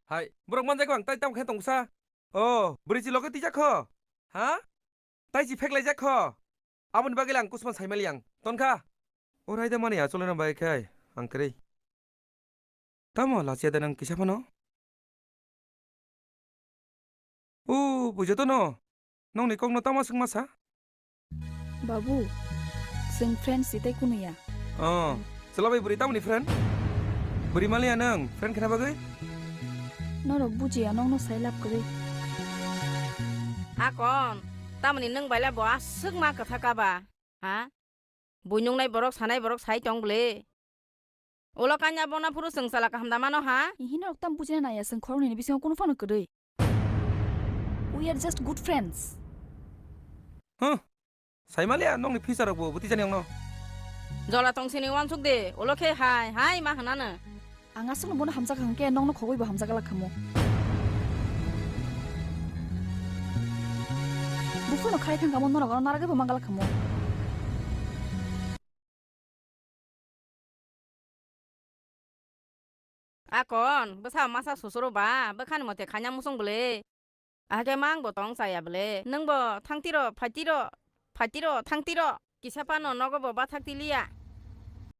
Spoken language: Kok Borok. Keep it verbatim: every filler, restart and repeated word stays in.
Hai, borok manjak bang, tai tamo khe tongsa. O, bwrwi si loge tijak kho. Ha? Tai si pheklai jak kho. Aboni bagwi lang kusman sai mali ang. Ton kha. O raida mani achole na bai khai, ang kwrwi. Tamo lachiya da nang kisa phano? O, bujo to no. Nongni kok no tamo swngma sa? Babu, chwng friends si tei kunu ya. Oh, chwla bai bwrwi tamoni friend? Bwrwi maliya nwng friend khna bagwi? Norok bujiya nongno sai lab kwrwi. Akon, tamoni nwng baila bo aswk ma kwtha kaba? Ha? Bui nungnai borok sanai borok sai tong bwle. Ulo kanya bona phuru chwng chala kaham da mano ha? Ihi norok tam bujina naya chwng khoroknwi ni bisingo kunu phano kwrwi. We are just good friends. Huh? Saimaliya nongni future rokbo bwtwi jani ongno. Jola tongsini wansuk de, ulo khe hai, hai ma hwnano. Ang aswkno bono hamjakha hwnkhe nongno khogwi bo hamjakha lakhamo. Buphano khai thangkamo norok ano naragwi bo mangalak khamo. Akon, bwsa masa susuro ba, bwkhani mote khaina musung bwle. Ahake mang bo tong chaya bwle. Nwng bo thangtiro, phaitiro, phaitiro, thangtiro. Kisa phano nogo bo bathak tiliya.